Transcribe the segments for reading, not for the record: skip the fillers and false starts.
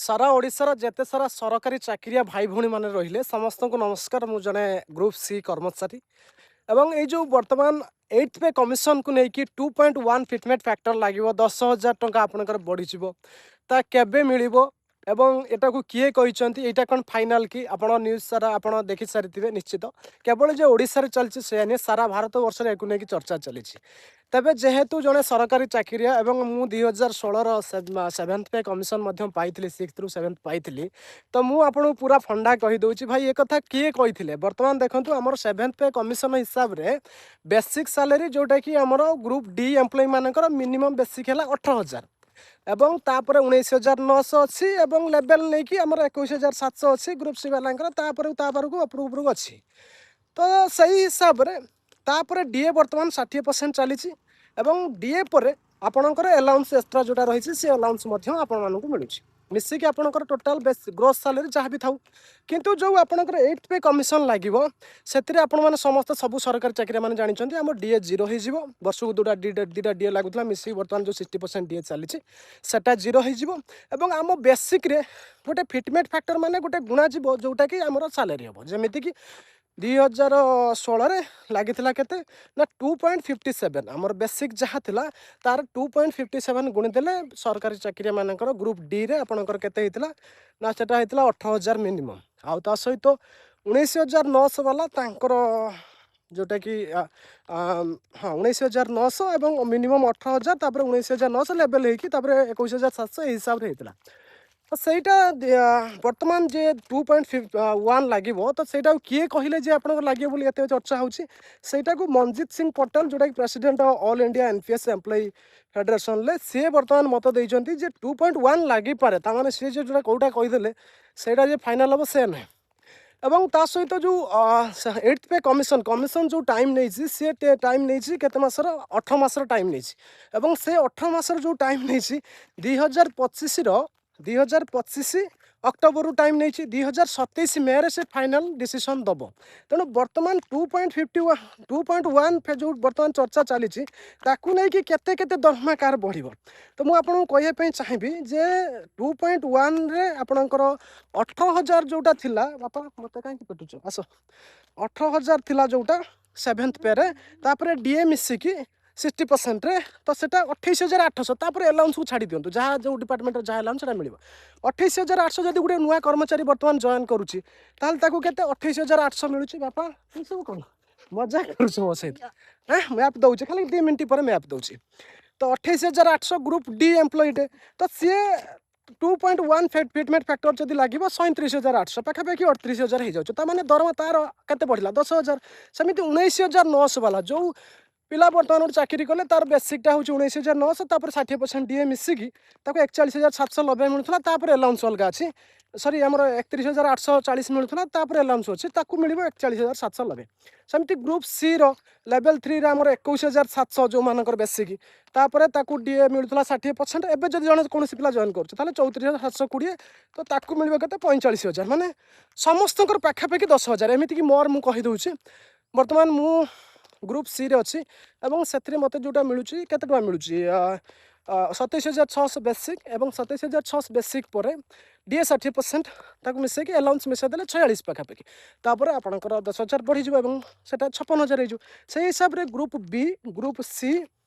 ସାରା ଓଡ଼ିଶାର ଯେତେ ସାରା ସରକାରୀ ଚାକିରିଆ ଭାଇ ଭଉଣୀମାନେ ରହିଲେ, ସମସ୍ତଙ୍କୁ ନମସ୍କାର। ମୁଁ ଜଣେ ଗ୍ରୁପ୍ ସି କର୍ମଚାରୀ ଏବଂ ଏଇ ଯେଉଁ ବର୍ତ୍ତମାନ ଏଇଟ୍ ପେ କମିଶନକୁ ନେଇକି 2.1 ଫିଟମେଣ୍ଟ ଫ୍ୟାକ୍ଟର ଲାଗିବ, 10,000 ଟଙ୍କା ଆପଣଙ୍କର ବଢ଼ିଯିବ, ତା କେବେ ମିଳିବ ଏବଂ ଏଟାକୁ କିଏ କହିଛନ୍ତି, ଏଇଟା କ'ଣ ଫାଇନାଲ୍ କି? ଆପଣ ନ୍ୟୁଜ୍ ସାରା ଆପଣ ଦେଖି ସାରିଥିବେ ନିଶ୍ଚିତ। କେବଳ ଯେ ଓଡ଼ିଶାରେ ଚାଲିଛି ସେୟା ନୁହେଁ, ସାରା ଭାରତ ବର୍ଷରେ ଏହାକୁ ନେଇକି ଚର୍ଚ୍ଚା ଚାଲିଛି। ତେବେ ଯେହେତୁ ଜଣେ ସରକାରୀ ଚାକିରିଆ ଏବଂ ମୁଁ 2016ର ସେଭେନ୍ଥ ପେ କମିଶନ ମଧ୍ୟ ପାଇଥିଲି, ସିକ୍ସଥରୁ ସେଭେନ୍ଥ ପାଇଥିଲି, ତ ମୁଁ ଆପଣଙ୍କୁ ପୁରା ଫଣ୍ଡା କହିଦେଉଛି ଭାଇ, ଏ କଥା କିଏ କହିଥିଲେ। ବର୍ତ୍ତମାନ ଦେଖନ୍ତୁ, ଆମର ସେଭେନ୍ଥ ପେ କମିଶନ ହିସାବରେ ବେସିକ୍ ସାଲେରୀ ଯେଉଁଟାକି ଆମର ଗ୍ରୁପ୍ ଡି ଏମ୍ପ୍ଲୟିମାନଙ୍କର ମିନିମମ୍ ବେସିକ୍ ହେଲା 18,000 ଏବଂ ତାପରେ 19,900 ଅଛି ଏବଂ ଲେଭେଲ୍ ନେଇକି ଆମର 21,700 ଅଛି ଗ୍ରୁପ୍ ସି ବାଲାଙ୍କର। ତାପରେ ତାପରକୁ ଉପରକୁ ଉପରକୁ ଅଛି। ତ ସେଇ ହିସାବରେ ତାପରେ ଡିଏ ବର୍ତ୍ତମାନ 60% ଚାଲିଛି ଏବଂ ଡିଏ ପରେ ଆପଣଙ୍କର ଆଲାଉନ୍ସ ଏକ୍ସଟ୍ରା ଯେଉଁଟା ରହିଛି, ସେ ଆଲାଉନ୍ସ ମଧ୍ୟ ଆପଣମାନଙ୍କୁ ମିଳୁଛି। ମିଶିକି ଆପଣଙ୍କର ଟୋଟାଲ୍ ବେସ୍ ଗ୍ରୋସ୍ ସାଲେରୀ ଯାହା ବି ଥାଉ, କିନ୍ତୁ ଯେଉଁ ଆପଣଙ୍କର ଏଇଟ୍ ପେ କମିଶନ ଲାଗିବ, ସେଥିରେ ଆପଣମାନେ ସମସ୍ତେ ସବୁ ସରକାରୀ ଚାକିରିଆମାନେ ଜାଣିଛନ୍ତି, ଆମର ଡିଏ ଜିରୋ ହେଇଯିବ। ବର୍ଷକୁ ଦୁଇଟା ଦୁଇଟା ଡିଏ ଲାଗୁଥିଲା, ମିଶିକି ବର୍ତ୍ତମାନ ଯେଉଁ 60% ଡିଏ ଚାଲିଛି, ସେଟା ଜିରୋ ହେଇଯିବ ଏବଂ ଆମ ବେସିକ୍ରେ ଗୋଟେ ଫିଟମେଣ୍ଟ ଫ୍ୟାକ୍ଟର ମାନେ ଗୋଟେ ଗୁଣା ଯିବ, ଯେଉଁଟାକି ଆମର ସାଲେରୀ ହେବ। ଯେମିତିକି 2016ରେ ଲାଗିଥିଲା କେତେ ନା 2.57। ଆମର ବେସିକ୍ ଯାହା ଥିଲା, ତାର 2.57 ଗୁଣିଦେଲେ ସରକାରୀ ଚାକିରିଆମାନଙ୍କର ଗ୍ରୁପ୍ ଡିରେ ଆପଣଙ୍କର କେତେ ହେଇଥିଲା ନା ସେଟା ହେଇଥିଲା 18,000 ମିନିମମ୍। ଆଉ ତା ସହିତ 19,900 ବାଲା ତାଙ୍କର ଯେଉଁଟାକି ହଁ, 19,900 ଏବଂ ମିନିମମ୍ 18,000, ତାପରେ 19,900 ଲେଭେଲ୍ ହେଇକି ତାପରେ 21,700, ଏଇ ହିସାବରେ ହେଇଥିଲା। ତ ସେଇଟା ବର୍ତ୍ତମାନ ଯେ 2.1 ଲାଗିବ, ତ ସେଇଟାକୁ କିଏ କହିଲେ ଯେ ଆପଣଙ୍କର ଲାଗିବ ବୋଲି ଏତେ ଚର୍ଚ୍ଚା ହେଉଛି? ସେଇଟାକୁ ମନଜିତ ସିଂ ପଟେଲ, ଯେଉଁଟାକି president all India NPS employee ଫେଡେରେସନରେ, ସିଏ ବର୍ତ୍ତମାନ ମତ ଦେଇଛନ୍ତି ଯେ 2.1 ଲାଗିପାରେ। ତାମାନେ ସିଏ ଯେ ଯେଉଁଟା କେଉଁଟା କହିଦେଲେ, ସେଇଟା ଯେ ଫାଇନାଲ୍ ହେବ ସେ ନୁହେଁ। ଏବଂ ତା ସହିତ ଯେଉଁ ଏଇଟ୍ ପେ କମିଶନ ଯେଉଁ ଟାଇମ୍ ନେଇଛି, ସିଏ ଟାଇମ୍ ନେଇଛି କେତେ ମାସର? 18 ମାସର ଟାଇମ୍ ନେଇଛି। ଏବଂ ସେ 18 ମାସର ଯେଉଁ ଟାଇମ୍ ନେଇଛି, 2025ର 2025 ଅକ୍ଟୋବରରୁ ଟାଇମ୍ ନେଇଛି, 2027 ମେରେ ସେ ଫାଇନାଲ୍ ଡିସିସନ୍ ଦେବ। ତେଣୁ ବର୍ତ୍ତମାନ 2.51, 2.1 ଯେଉଁ ବର୍ତ୍ତମାନ ଚର୍ଚ୍ଚା ଚାଲିଛି, ତାକୁ ନେଇକି କେତେ କେତେ ଦରମା କାହାର ବଢ଼ିବ? ତ ମୁଁ ଆପଣଙ୍କୁ କହିବା ପାଇଁ ଚାହିଁବି ଯେ 2.1ରେ ଆପଣଙ୍କର 18,000 ଯେଉଁଟା ଥିଲା, ବାପା ମୋତେ କାହିଁକି ପିଟୁଛ, ଆସ, 18,000 ଥିଲା ଯେଉଁଟା ସେଭେନ୍ଥ ପେରେ, ତାପରେ ଡିଏ ମିଶିକି 60%ରେ, ତ ସେଟା 28,800। ତାପରେ ଆଲାଉନ୍ସକୁ ଛାଡ଼ି ଦିଅନ୍ତୁ, ଯାହା ଯେଉଁ ଡିପାର୍ଟମେଣ୍ଟର ଯାହା ଆଲାଉନ୍ସ ସେଟା ମିଳିବ। 28,800 ଯଦି ଗୋଟେ ନୂଆ କର୍ମଚାରୀ ବର୍ତ୍ତମାନ ଜଏନ୍ କରୁଛି, ତାହେଲେ ତାକୁ କେତେ? 28,800 ମିଳୁଛି। ବାପା, ଏସବୁ କ'ଣ ମଜା କରୁଛୁ ମୋ ସହିତ? ହେଁ, ମ୍ୟାପ୍ ଦେଉଛି, ଖାଲି 2 ମିନିଟ୍ ପରେ ମ୍ୟାପ୍ ଦେଉଛି। ତ 28,800 ଗ୍ରୁପ୍ ଡି ଏମ୍ପ୍ଲୟିଟେ, ତ ସିଏ 2.1 ଫିଟମେଣ୍ଟ ଫ୍ୟାକ୍ଟର ଯଦି ଲାଗିବ, 37,800, ପାଖାପାଖି 38,000 ହେଇଯାଉଛି। ତାମାନେ ଦରମା ତାର କେତେ ବଢ଼ିଲା? 10,000। ସେମିତି 19,900 ବାଲା ଯେଉଁ ପିଲା ବର୍ତ୍ତମାନ ଗୋଟେ ଚାକିରି କଲେ, ତାର ବେସିକ୍ଟା ହେଉଛି 19,900, ତାପରେ 60% ଡିଏ ମିଶିକି ତାକୁ 41,790 ମିଳୁଥିଲା, ତାପରେ ଆଲାଉନ୍ସ ଅଲଗା ଅଛି। ସରି, ଆମର 31,840 ମିଳୁଥିଲା, ତାପରେ ଆଲାଉନ୍ସ ଅଛି, ତାକୁ ମିଳିବ 41,790। ସେମିତି ଗ୍ରୁପ୍ ସିର ଲେଭେଲ୍ ଥ୍ରୀରେ ଆମର 21,700 ଯେଉଁମାନଙ୍କର ବେସିକ୍, ତାପରେ ତାକୁ ଡିଏ ମିଳୁଥିଲା 60%। ଏବେ ଯଦି ଜଣେ କୌଣସି ପିଲା ଜଏନ୍ କରୁଛି, ତାହେଲେ 34,720, ତ ତାକୁ ମିଳିବ କେତେ? 45,000। ମାନେ ସମସ୍ତଙ୍କର ପାଖାପାଖି 10,000। ଏମିତିକି ମୋର ମୁଁ କହିଦେଉଛି, ବର୍ତ୍ତମାନ ମୁଁ ଗ୍ରୁପ୍ ସିରେ ଅଛି ଏବଂ ସେଥିରେ ମୋତେ ଯେଉଁଟା ମିଳୁଛି, କେତେ ଟଙ୍କା ମିଳୁଛି? 27,600 ବେସିକ୍ ଏବଂ 27,600 ବେସିକ୍ ପରେ ଡିଏ 60%, ତାକୁ ମିଶାଇକି ଆଲାଉନ୍ସ ମିଶାଇ ଦେଲେ 46 ପାଖାପାଖି। ତାପରେ ଆପଣଙ୍କର 10,000 ବଢ଼ିଯିବ ଏବଂ ସେଟା 56,000 ହେଇଯିବ। ସେଇ ହିସାବରେ ଗ୍ରୁପ୍ ବି, ଗ୍ରୁପ୍ ସି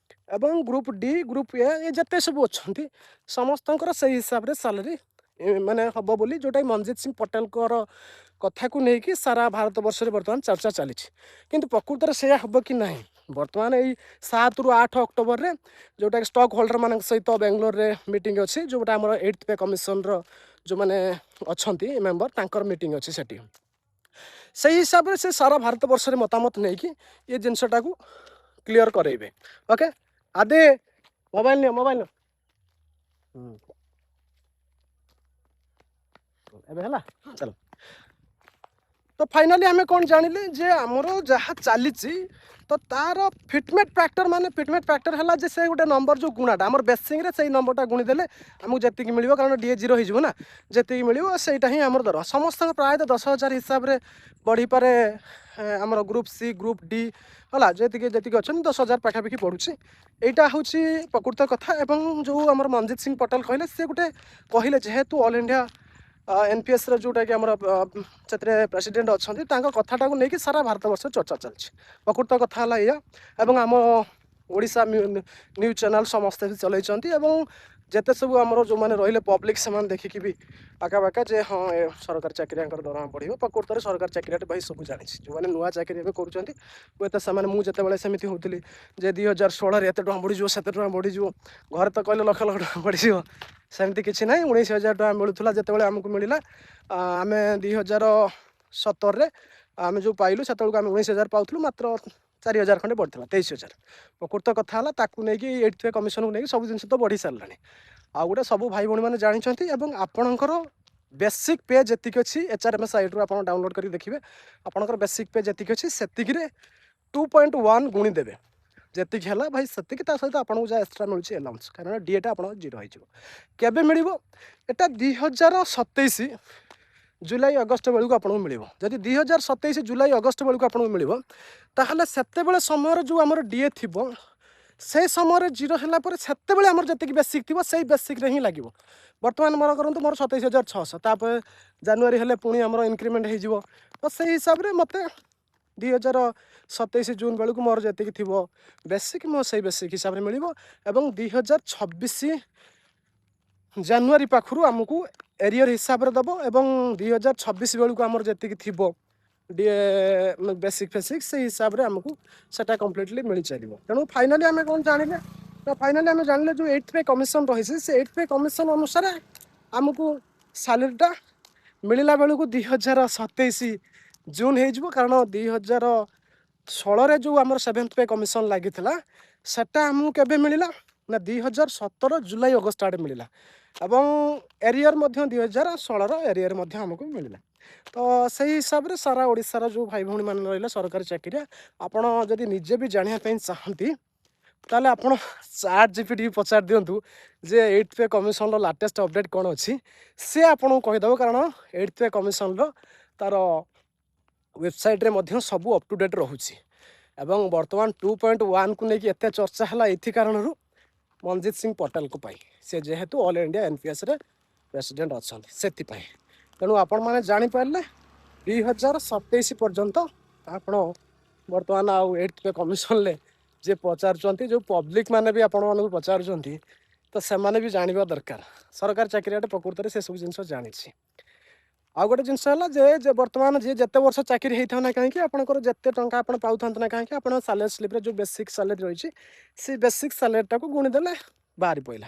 ଏବଂ ଗ୍ରୁପ୍ ଡି, ଗ୍ରୁପ୍ ଏ, ଏ ଯେତେ ସବୁ ଅଛନ୍ତି, ସମସ୍ତଙ୍କର ସେଇ ହିସାବରେ ସାଲାରୀ ମାନେ ହେବ ବୋଲି ଯେଉଁଟାକି ମନଜିତ ସିଂ ପଟେଲଙ୍କର କଥାକୁ ନେଇକି ସାରା ଭାରତ ବର୍ଷରେ ବର୍ତ୍ତମାନ ଚର୍ଚ୍ଚା ଚାଲିଛି। କିନ୍ତୁ ପ୍ରକୃତରେ ସେଇଆ ହେବ କି ନାହିଁ, ବର୍ତ୍ତମାନ ଏଇ 7ରୁ 8 ଅକ୍ଟୋବରରେ ଯେଉଁଟାକି ଷ୍ଟକ୍ ହୋଲ୍ଡରମାନଙ୍କ ସହିତ ବାଙ୍ଗାଲୋରରେ ମିଟିଂ ଅଛି, ଯେଉଁଟା ଆମର ଏଇଟ୍ ପେ କମିଶନର ଯେଉଁମାନେ ଅଛନ୍ତି ମେମ୍ବର, ତାଙ୍କର ମିଟିଂ ଅଛି ସେଠି। ସେଇ ହିସାବରେ ସେ ସାରା ଭାରତ ବର୍ଷରେ ମତାମତ ନେଇକି ଏ ଜିନିଷଟାକୁ କ୍ଲିଅର କରେଇବେ। ଓକେ, ଆଦେ ମୋବାଇଲ ନିଅ, ମୋବାଇଲ ନିଅ। ଏବେ ହେଲା, ଚାଲ। ତ ଫାଇନାଲି ଆମେ କ'ଣ ଜାଣିଲେ ଯେ ଆମର ଯାହା ଚାଲିଛି, ତ ତାର ଫିଟମେଣ୍ଟ ଫ୍ୟାକ୍ଟର, ମାନେ ଫିଟମେଣ୍ଟ ଫ୍ୟାକ୍ଟର ହେଲା ଯେ ସେ ଗୋଟେ ନମ୍ବର, ଯେଉଁ ଗୁଣାଟା ଆମର ବେସିକ୍ରେ, ସେଇ ନମ୍ବରଟା ଗୁଣିଦେଲେ ଆମକୁ ଯେତିକି ମିଳିବ, କାରଣ ଡିଏ ଜିରୋ ହେଇଯିବ ନା, ଯେତିକି ମିଳିବ ସେଇଟା ହିଁ ଆମର ଦରମା। ସମସ୍ତଙ୍କ ପ୍ରାୟତଃ 10,000 ହିସାବରେ ବଢ଼ିପାରେ। ଆମର ଗ୍ରୁପ୍ ସି, ଗ୍ରୁପ୍ ଡି ହେଲା, ଯେତିକି ଯେତିକି ଅଛନ୍ତି, 10,000 ପାଖାପାଖି ବଢ଼ୁଛି। ଏଇଟା ହେଉଛି ପ୍ରକୃତ କଥା। ଏବଂ ଯେଉଁ ଆମର ମନଜିତ ସିଂ ପଟେଲ କହିଲେ, ସେ ଗୋଟେ କହିଲେ, ଯେହେତୁ ଅଲ୍ ଇଣ୍ଡିଆ ଏନ୍ପିଏସ୍ର ଯେଉଁଟାକି ଆମର ସେଥିରେ ପ୍ରେସିଡେଣ୍ଟ ଅଛନ୍ତି, ତାଙ୍କ କଥାଟାକୁ ନେଇକି ସାରା ଭାରତବର୍ଷ ଚର୍ଚ୍ଚା ଚାଲିଛି। ପ୍ରକୃତ କଥା ହେଲା ଏଇଆ। ଏବଂ ଆମ ଓଡ଼ିଶା ନ୍ୟୁଜ୍ ଚ୍ୟାନେଲ୍ ସମସ୍ତେ ବି ଚଲେଇଛନ୍ତି ଏବଂ ଯେତେ ସବୁ ଆମର ଯେଉଁମାନେ ରହିଲେ ପବ୍ଲିକ୍, ସେମାନେ ଦେଖିକି ବି ପାଖାପାଖା ଯେ ହଁ, ଏ ସରକାରୀ ଚାକିରିଆଙ୍କର ଦରମା ବଢ଼ିବ। ପ୍ରକୃତରେ ସରକାରୀ ଚାକିରିଆଟେ ଭାଇ ସବୁ ଜାଣିଛି। ଯେଉଁମାନେ ନୂଆ ଚାକିରି ଏବେ କରୁଛନ୍ତି, ହୁଏତ ସେମାନେ, ମୁଁ ଯେତେବେଳେ ସେମିତି ହେଉଥିଲି ଯେ 2016ରେ ଏତେ ଟଙ୍କା ବଢ଼ିଯିବ, ସେତେ ଟଙ୍କା ବଢ଼ିଯିବ, ଘରେ ତ କହିଲେ ଲକ୍ଷ ଲକ୍ଷ ଟଙ୍କା ବଢ଼ିଯିବ। ସେମିତି କିଛି ନାହିଁ। 19,000 ଟଙ୍କା ମିଳୁଥିଲା ଯେତେବେଳେ ଆମକୁ ମିଳିଲା। ଆମେ 2017ରେ ଆମେ ଯେଉଁ ପାଇଲୁ, ସେତେବେଳକୁ ଆମେ 19,000 ପାଉଥିଲୁ, ମାତ୍ର 4,000 ଖଣ୍ଡେ ବଢ଼ିଥିଲା, 23,000। ପ୍ରକୃତ କଥା ହେଲା, ତାକୁ ନେଇକି ଏଇଟ୍ ପେ କମିଶନକୁ ନେଇକି ସବୁ ଜିନିଷ ତ ବଢ଼ି ସାରିଲାଣି। ଆଉ ଗୋଟେ ସବୁ ଭାଇ ଭଉଣୀମାନେ ଜାଣିଛନ୍ତି ଏବଂ ଆପଣଙ୍କର ବେସିକ୍ ପେ ଯେତିକି ଅଛି, ଏଚ୍ ଆର୍ ଏମ୍ ଏସ୍ ସାଇଟ୍ରୁ ଆପଣ ଡାଉନଲୋଡ଼୍ କରିକି ଦେଖିବେ, ଆପଣଙ୍କର ବେସିକ୍ ପେ ଯେତିକି ଅଛି ସେତିକିରେ 2.1 ଗୁଣି ଦେବେ। ଯେତିକି ହେଲା ଭାଇ ସେତିକି, ତା ସହିତ ଆପଣଙ୍କୁ ଯାହା ଏକ୍ସଟ୍ରା ମିଳୁଛି ଆଲାଉନ୍ସ, କାରଣ ଡିଏଟା ଆପଣଙ୍କ ଜିରୋ ହେଇଯିବ। କେବେ ମିଳିବ ଏଟା? 2027 ଜୁଲାଇ ଅଗଷ୍ଟ ବେଳକୁ ଆପଣଙ୍କୁ ମିଳିବ। ଯଦି 2027 ଜୁଲାଇ ଅଗଷ୍ଟ ବେଳକୁ ଆପଣଙ୍କୁ ମିଳିବ, ତାହେଲେ ସେତେବେଳେ ସମୟରେ ଯେଉଁ ଆମର ଡିଏ ଥିବ, ସେଇ ସମୟରେ ଜିରୋ ହେଲା ପରେ ସେତେବେଳେ ଆମର ଯେତିକି ବେସିକ୍ ଥିବ, ସେଇ ବେସିକ୍ରେ ହିଁ ଲାଗିବ। ବର୍ତ୍ତମାନ ମୋର କରନ୍ତୁ, ମୋର 27,600, ତାପରେ ଜାନୁଆରୀ ହେଲେ ପୁଣି ଆମର ଇନକ୍ରିମେଣ୍ଟ ହେଇଯିବ। ତ ସେଇ ହିସାବରେ ମୋତେ 2027 ଜୁନ୍ ବେଳକୁ ମୋର ଯେତିକି ଥିବ ବେସିକ୍, ମୋ ସେଇ ବେସିକ୍ ହିସାବରେ ମିଳିବ। ଏବଂ 2026 ଜାନୁଆରୀ ପାଖରୁ ଆମକୁ ଏରିୟର ହିସାବରେ ଦେବ ଏବଂ 2026 ବେଳକୁ ଆମର ଯେତିକି ଥିବ ଡିଏ, ବେସିକ୍ ଫେସିକ୍, ସେଇ ହିସାବରେ ଆମକୁ ସେଟା କମ୍ପ୍ଲିଟଲି ମିଳିଚାଲିବ। ତେଣୁ ଫାଇନାଲି ଆମେ କ'ଣ ଜାଣିଲେ ନା, ଫାଇନାଲି ଆମେ ଜାଣିଲେ ଯେଉଁ ଏଇଟ୍ ପେ କମିଶନ ରହିଛି, ସେ ଏଇଟ୍ ପେ କମିଶନ ଅନୁସାରେ ଆମକୁ ସାଲେରୀଟା ମିଳିଲା ବେଳକୁ 2027 ଜୁନ୍ ହେଇଯିବ। କାରଣ 2016ରେ ଯେଉଁ ଆମର ସେଭେନ୍ଥ ପେ କମିଶନ ଲାଗିଥିଲା, ସେଟା ଆମକୁ କେବେ ମିଳିଲା ନା 2017 ଜୁଲାଇ ଅଗଷ୍ଟ ଆଡ଼େ ମିଳିଲା ଏବଂ ଏରିୟର ମଧ୍ୟ, 2016ର ଏରିୟର ମଧ୍ୟ ଆମକୁ ମିଳିଲା। ତ ସେଇ ହିସାବରେ ସାରା ଓଡ଼ିଶାର ଯେଉଁ ଭାଇ ଭଉଣୀମାନେ ରହିଲେ ସରକାରୀ ଚାକିରିଆ, ଆପଣ ଯଦି ନିଜେ ବି ଜାଣିବା ପାଇଁ ଚାହାନ୍ତି, ତାହେଲେ ଆପଣ ଚାଟ୍ ଜିପିଟି ପଚାରି ଦିଅନ୍ତୁ ଯେ eight pay commissioner latest update କ'ଣ ଅଛି। ସେ ଆପଣଙ୍କୁ କହିଦେବ, କାରଣ ଏଇଟ୍ ପେ କମିଶନର ତାର ୱେବସାଇଟ୍ରେ ମଧ୍ୟ ସବୁ ଅପ୍ ଟୁ ଡେଟ୍ ରହୁଛି। ଏବଂ ବର୍ତ୍ତମାନ 2.1କୁ ନେଇକି ଏତେ ଚର୍ଚ୍ଚା ହେଲା ଏଥି କାରଣରୁ, ମନଜିତ ସିଂ ପଟେଲଙ୍କ ପାଇଁ, ସେ ଯେହେତୁ ଅଲ୍ ଇଣ୍ଡିଆ ଏନ୍ପିଏସ୍ରେ ପ୍ରେସିଡେଣ୍ଟ ଅଛନ୍ତି ସେଥିପାଇଁ। ତେଣୁ ଆପଣମାନେ ଜାଣିପାରିଲେ, 2027 ପର୍ଯ୍ୟନ୍ତ ଆପଣ ବର୍ତ୍ତମାନ ଆଉ ଏଇଟ୍ ପେ କମିଶନରେ ଯିଏ ପଚାରୁଛନ୍ତି, ଯେଉଁ ପବ୍ଲିକ୍ ମାନେ ବି ଆପଣମାନଙ୍କୁ ପଚାରୁଛନ୍ତି, ତ ସେମାନେ ବି ଜାଣିବା ଦରକାର। ସରକାରୀ ଚାକିରିଆଟେ ପ୍ରକୃତରେ ସେସବୁ ଜିନିଷ ଜାଣିଛି। ଆଉ ଗୋଟେ ଜିନିଷ ହେଲା ଯେ ବର୍ତ୍ତମାନ ଯିଏ ଯେତେ ବର୍ଷ ଚାକିରି ହେଇଥାଉ ନା କାହିଁକି, ଆପଣଙ୍କର ଯେତେ ଟଙ୍କା ଆପଣ ପାଉଥାନ୍ତୁ ନା କାହିଁକି, ଆପଣ ସାଲେରୀ ସ୍ଲିପ୍ରେ ଯେଉଁ ବେସିକ୍ ସାଲେରୀ ରହିଛି, ସେ ବେସିକ୍ ସାଲେରୀଟାକୁ ଗୁଣିଦେଲେ ବାହାରି ପଡ଼ିଲା।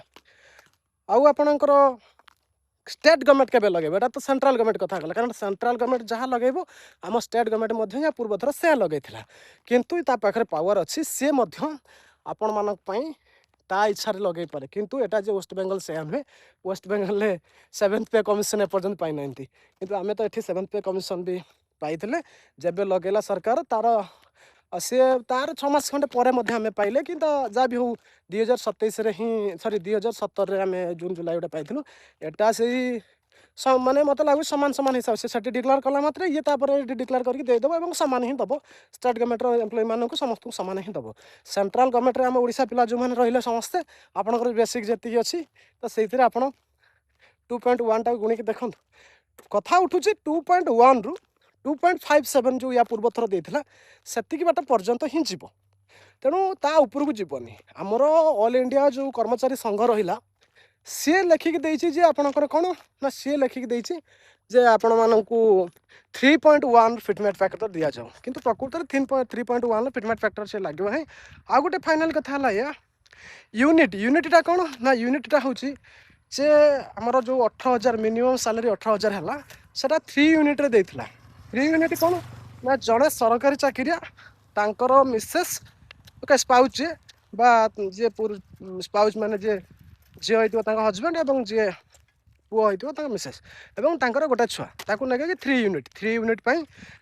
ଆଉ ଆପଣଙ୍କର ଷ୍ଟେଟ୍ ଗଭର୍ଣ୍ଣମେଣ୍ଟ କେବେ ଲଗେଇବ? ଏଇଟା ତ ସେଣ୍ଟ୍ରାଲ ଗଭର୍ଣ୍ଣମେଣ୍ଟ କଥା ଗଲା, କାରଣ ସେଣ୍ଟ୍ରାଲ ଗଭର୍ଣ୍ଣମେଣ୍ଟ ଯାହା ଲଗେଇବ, ଆମ ଷ୍ଟେଟ୍ ଗଭର୍ଣ୍ଣମେଣ୍ଟ ମଧ୍ୟ ୟା ପୂର୍ବଥର ସେୟା ଲଗେଇଥିଲା। କିନ୍ତୁ ତା ପାଖରେ ପାୱାର ଅଛି, ସିଏ ମଧ୍ୟ ଆପଣମାନଙ୍କ ପାଇଁ ତା ଇଚ୍ଛାରେ ଲଗେଇ ପାରେ। କିନ୍ତୁ ଏଟା ଯେ ୱେଷ୍ଟବେଙ୍ଗଲ ସେୟା ନୁହେଁ। ୱେଷ୍ଟବେଙ୍ଗଲରେ ସେଭେନ୍ଥ ପେ କମିଶନ ଏପର୍ଯ୍ୟନ୍ତ ପାଇନାହାନ୍ତି, କିନ୍ତୁ ଆମେ ତ ଏଠି ସେଭେନ୍ଥ ପେ କମିଶନ ବି ପାଇଥିଲେ। ଯେବେ ଲଗେଇଲା ସରକାର ତାର, ସିଏ ତାର 6 ମାସ ଖଣ୍ଡେ ପରେ ମଧ୍ୟ ଆମେ ପାଇଲେ। କିନ୍ତୁ ଯାହା ବି ହଉ, 2027ରେ ହିଁ, ସରି, 2017ରେ ଆମେ ଜୁନ୍ ଜୁଲାଇ ଗୋଟେ ପାଇଥିଲୁ। ଏଟା ସେଇ ମାନେ ମୋତେ ଲାଗୁଛି ସମାନ ସମାନ ହିସାବ। ସେ ସେଠି ଡିକ୍ଲାର କଲା ମାତ୍ରେ ଇଏ ତାପରେ ଏଠି ଡିକ୍ଲାର କରିକି ଦେଇଦେବ ଏବଂ ସମାନ ହିଁ ଦେବ। ଷ୍ଟେଟ୍ ଗଭର୍ଣ୍ଣମେଣ୍ଟର ଏମ୍ପ୍ଲୟିମାନଙ୍କୁ ସମସ୍ତଙ୍କୁ ସମାନ ହିଁ ଦେବ। ସେଣ୍ଟ୍ରାଲ ଗଭର୍ଣ୍ଣମେଣ୍ଟରେ ଆମ ଓଡ଼ିଶା ପିଲା ଯେଉଁମାନେ ରହିଲେ ସମସ୍ତେ, ଆପଣଙ୍କର ବେସିକ୍ ଯେତିକି ଅଛି, ତ ସେଇଥିରେ ଆପଣ 2.1ଟାକୁ ଗୁଣିକି ଦେଖନ୍ତୁ। କଥା ଉଠୁଛି 2.1ରୁ 2.57 ଯେଉଁ ୟା ପୂର୍ବ ଥର ଦେଇଥିଲା, ସେତିକି ବାଟ ପର୍ଯ୍ୟନ୍ତ ହିଁ ଯିବ। ତେଣୁ ତା ଉପରକୁ ଯିବନି। ଆମର ଅଲ୍ ଇଣ୍ଡିଆ ଯେଉଁ କର୍ମଚାରୀ ସଂଘ ରହିଲା, ସିଏ ଲେଖିକି ଦେଇଛି ଯେ ଆପଣଙ୍କର କ'ଣ ନା, ସିଏ ଲେଖିକି ଦେଇଛି ଯେ ଆପଣମାନଙ୍କୁ 3.1 ଫିଟମେଣ୍ଟ ଫ୍ୟାକ୍ଟର ଦିଆଯାଉ। କିନ୍ତୁ ପ୍ରକୃତରେ 3.1 ଫିଟମେଣ୍ଟ ଫ୍ୟାକ୍ଟର ସେ ଲାଗିବ ନାହିଁ। ଆଉ ଗୋଟେ ଫାଇନାଲ୍ କଥା ହେଲା ଏଇଆ, ୟୁନିଟ୍। ୟୁନିଟ୍ଟା କ'ଣ ନା, ୟୁନିଟ୍ଟା ହେଉଛି ଯେ ଆମର ଯେଉଁ 18,000, ମିନିମମ୍ ସାଲାରୀ 18,000 ହେଲା, ସେଟା 3 ୟୁନିଟ୍ରେ ଦେଇଥିଲା। 3 ୟୁନିଟ୍ କ'ଣ ନା, ଜଣେ ସରକାରୀ ଚାକିରିଆ, ତାଙ୍କର ମିସେସ୍, ଓକେ, ସ୍ପାଉସ୍ ଯିଏ ବା ଯିଏ ସ୍ପାଉସ୍, ମାନେ ଯିଏ ଝିଅ ହେଇଥିବ ତାଙ୍କ ହଜବେଣ୍ଡ ଏବଂ ଯିଏ ପୁଅ ହେଇଥିବ ତାଙ୍କ ମିସେସ୍ ଏବଂ ତାଙ୍କର ଗୋଟେ ଛୁଆ, ତାକୁ ନେଇକି 3 ୟୁନିଟ୍। 3 ୟୁନିଟ୍ ପାଇଁ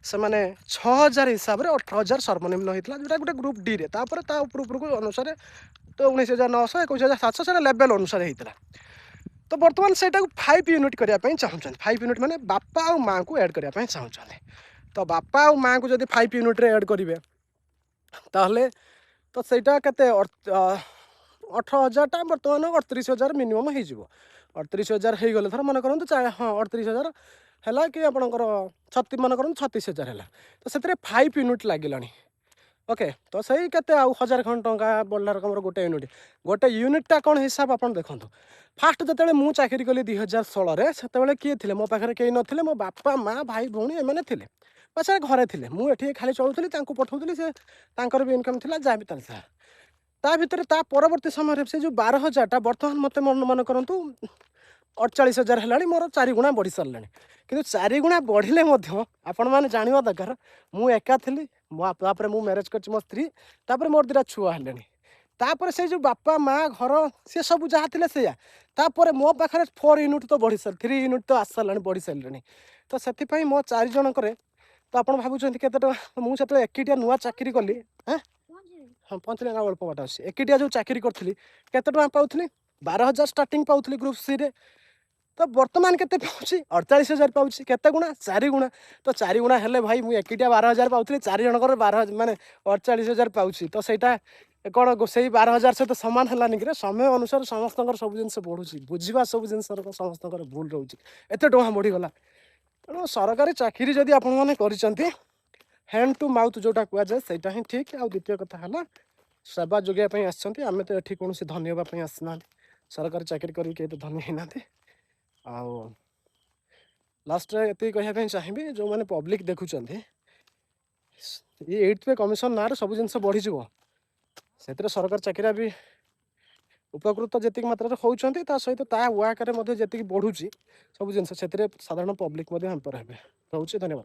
ସେମାନେ 6000 ହିସାବରେ 18,000 ସର୍ବନିମ୍ନ ହେଇଥିଲା, ଯେଉଁଟା ଗୋଟେ ଗ୍ରୁପ୍ ଡିରେ। ତାପରେ ତା ଉପର ଉପରକୁ ଅନୁସାରେ ତ 19,900, 21,700, ସେଇଟା ଲେଭେଲ୍ ଅନୁସାରେ ହେଇଥିଲା। ତ ବର୍ତ୍ତମାନ ସେଇଟାକୁ 5 ୟୁନିଟ୍ କରିବା ପାଇଁ ଚାହୁଁଛନ୍ତି। 5 ୟୁନିଟ୍ ମାନେ ବାପା ଆଉ ମାଆଙ୍କୁ ଆଡ଼୍ କରିବା ପାଇଁ ଚାହୁଁଛନ୍ତି। ତ ବାପା ଆଉ ମାଆଙ୍କୁ ଯଦି 5 ୟୁନିଟ୍ରେ ଆଡ଼୍ କରିବେ, ତାହେଲେ ତ ସେଇଟା କେତେ? 18,000ଟା ବର୍ତ୍ତମାନ 38,000 ମିନିମମ୍ ହେଇଯିବ। 38,000 ହେଇଗଲେ, ଧର ମନେ କରନ୍ତୁ, ହଁ, 38,000 ହେଲା କି ଆପଣଙ୍କର ମନେ କରନ୍ତୁ 36,000 ହେଲା, ତ ସେଥିରେ 5 ୟୁନିଟ୍ ଲାଗିଲାଣି। ଓକେ, ତ ସେଇ କେତେ ଆଉ ହଜାର ଖଣ୍ଡ ଟଙ୍କା ବଢ଼ିଲା ରକମର ଗୋଟେ ୟୁନିଟ୍। ଗୋଟେ ୟୁନିଟ୍ଟା କ'ଣ ହିସାବ ଆପଣ ଦେଖନ୍ତୁ। ଫାଷ୍ଟ ଯେତେବେଳେ ମୁଁ ଚାକିରି କଲି 2016ରେ, ସେତେବେଳେ କିଏ ଥିଲେ ମୋ ପାଖରେ? କେହି ନଥିଲେ। ମୋ ବାପା, ମା, ଭାଇ, ଭଉଣୀ ଏମାନେ ଥିଲେ ବା ସେ ଘରେ ଥିଲେ। ମୁଁ ଏଠି ଖାଲି ଚଳୁଥିଲି, ତାଙ୍କୁ ପଠାଉଥିଲି, ସେ ତାଙ୍କର ବି ଇନକମ୍ ଥିଲା, ଯାହା ବି ଚାଲିଥିଲା ତା ଭିତରେ। ତା ପରବର୍ତ୍ତୀ ସମୟରେ ସେ ଯେଉଁ 12,000ଟା ବର୍ତ୍ତମାନ ମୋତେ ମନେ କରନ୍ତୁ 48,000 ହେଲାଣି। ମୋର ଚାରିଗୁଣା ବଢ଼ି ସାରିଲାଣି। କିନ୍ତୁ ଚାରିଗୁଣା ବଢ଼ିଲେ ମଧ୍ୟ ଆପଣମାନେ ଜାଣିବା ଦରକାର, ମୁଁ ଏକା ଥିଲି ମୋ। ତାପରେ ମୁଁ ମ୍ୟାରେଜ୍ କରିଛି, ମୋ ସ୍ତ୍ରୀ, ତାପରେ ମୋର ଦୁଇଟା ଛୁଆ ହେଲେଣି। ତାପରେ ସେଇ ଯେଉଁ ବାପା, ମା, ଘର, ସେ ସବୁ ଯାହା ଥିଲେ ସେଇଆ। ତାପରେ ମୋ ପାଖରେ 4 ୟୁନିଟ୍ ତ ବଢ଼ି ସାରି, 3 ୟୁନିଟ୍ ତ ଆସି ସାରିଲାଣି, ବଢ଼ି ସାରିଲାଣି। ତ ସେଥିପାଇଁ ମୋ ଚାରି ଜଣଙ୍କରେ ତ ଆପଣ ଭାବୁଛନ୍ତି କେତେ ଟଙ୍କା? ମୁଁ ସେତେବେଳେ ଏକିଟିଆ ନୂଆ ଚାକିରି କଲି। ହଁ, ପହଞ୍ଚିଲେ ଆଉ ଅଳ୍ପ ବାଟ ଅଛି। ଏକିଟିଆ ଯେଉଁ ଚାକିରି କରିଥିଲି, କେତେ ଟଙ୍କା ପାଉଥିଲି? 12,000 ଷ୍ଟାର୍ଟିଂ ପାଉଥିଲି ଗ୍ରୁପ୍ ସିରେ। ତ ବର୍ତ୍ତମାନ କେତେ ପାଉଛି? 48,000 ପାଉଛି। କେତେ ଗୁଣା? ଚାରି ଗୁଣା। ତ ଚାରି ଗୁଣା ହେଲେ ଭାଇ, ମୁଁ ଏକିଟିଆ 12,000 ପାଉଥିଲି, ଚାରି ଜଣଙ୍କର 12,000 ମାନେ 48,000 ପାଉଛି। ତ ସେଇଟା କ'ଣ ସେଇ 12,000 ସହିତ ସମାନ ହେଲାନି କିରେ? ସମୟ ଅନୁସାରେ ସମସ୍ତଙ୍କର ସବୁ ଜିନିଷ ବଢ଼ୁଛି। ବୁଝିବା ସବୁ ଜିନିଷର ସମସ୍ତଙ୍କର ଭୁଲ ରହୁଛି, ଏତେ ଟଙ୍କା ବଢ଼ିଗଲା। ତେଣୁ ସରକାରୀ ଚାକିରି ଯଦି ଆପଣମାନେ କରିଛନ୍ତି, ହ୍ୟାଣ୍ଡ ଟୁ ମାଉଥ୍ ଯେଉଁଟା କୁହାଯାଏ, ସେଇଟା ହିଁ ଠିକ୍। ଆଉ ଦ୍ୱିତୀୟ କଥା ହେଲା, ସେବା ଯୋଗାଇବା ପାଇଁ ଆସିଛନ୍ତି। ଆମେ ତ ଏଠି କୌଣସି ଧନୀ ହେବା ପାଇଁ ଆସିନାହାନ୍ତି। ସରକାରୀ ଚାକିରି କରିକି କେହି ତ ଧନୀ ହେଇନାହାନ୍ତି। ଆଉ ଲାଷ୍ଟରେ ଏତିକି କହିବା ପାଇଁ ଚାହିଁବି, ଯେଉଁମାନେ ପବ୍ଲିକ୍ ଦେଖୁଛନ୍ତି, ଏଇ ଏଇଟ୍ ପେ କମିଶନ ନାଁରେ ସବୁ ଜିନିଷ ବଢ଼ିଯିବ। ସେଥିରେ ସରକାର ଚାକିରିଆ ବି ଉପକୃତ ଯେତିକି ମାତ୍ରାରେ ହେଉଛନ୍ତି, ତା ସହିତ ତା ୱାକରେ ମଧ୍ୟ ଯେତିକି ବଢ଼ୁଛି ସବୁ ଜିନିଷ, ସେଥିରେ ସାଧାରଣ ପବ୍ଲିକ୍ ମଧ୍ୟ ହ୍ୟାମ୍ପର ହେବେ। ରହୁଛି, ଧନ୍ୟବାଦ।